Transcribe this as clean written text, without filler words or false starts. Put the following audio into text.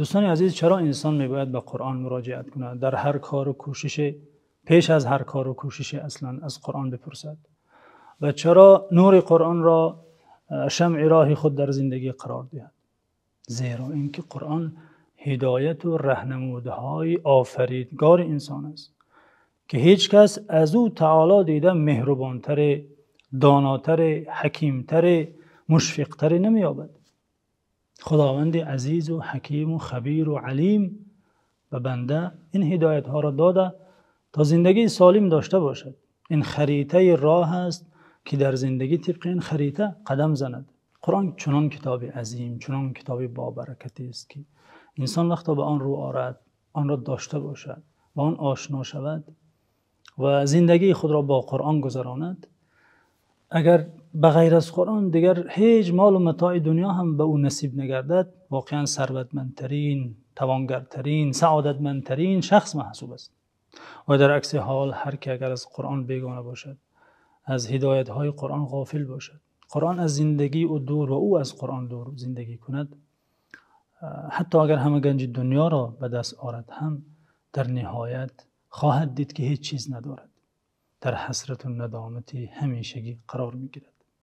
Дӯстони азиз, чаро инсон мебояд ба Қуръон муроҷиат кунад? Дар ҳар кору кӯшише, пеш аз ҳар кору кӯшише аслан аз Қуръон бипурсад. Ва чаро нури Қуръонро шамъи роҳи худ дар зиндагӣ қарор диҳад? Зеро инки Қуръон ҳидоят ва роҳнамудҳои офаридгори инсон аст, ки ҳеҷ кас аз ӯ таъоло дида меҳрубонтар, донотар, ҳакимтар, мушфиқтар намеёбад. Худованди азиз ва ҳаким ва хабир ва алим ба банда ин ҳидоятҳоро додааст, то зиндагии солим дошта бошад. Ин харитаи роҳ аст, ки дар зиндагӣ тибқи ин харита қадам занад. Қуръон чунон китоби азим, чунон китоби бобаракате аст, ки инсон вақте ба он рӯ орад, онро дошта бошад, ба он ошно шавад ва зиндагии худро бо Қуръон гузаронад, агар ба ғайр аз Қуръон дигар ҳеҷ мол ва матои дунё ҳам ба ӯ насиб нагардад, воқеан сарватмандтарин, тавонгартарин, саодатмандтарин шахс маҳсуб аст. Ва дар акси ҳол ҳар ки агар аз Қуръон бегона бошад, аз ҳидоятҳои Қуръон ғофил бошад, Қуръон аз зиндагии ӯ дур ва ӯ аз Қуръон дур зиндагӣ кунад, ҳатто агар ҳама ганҷи дунёро ба даст орад ҳам, дар ниҳоят хоҳад дид, ки ҳеҷ чиз надорад. Дар ҳасрат ва надомати ҳамешагӣ қарор мегирад.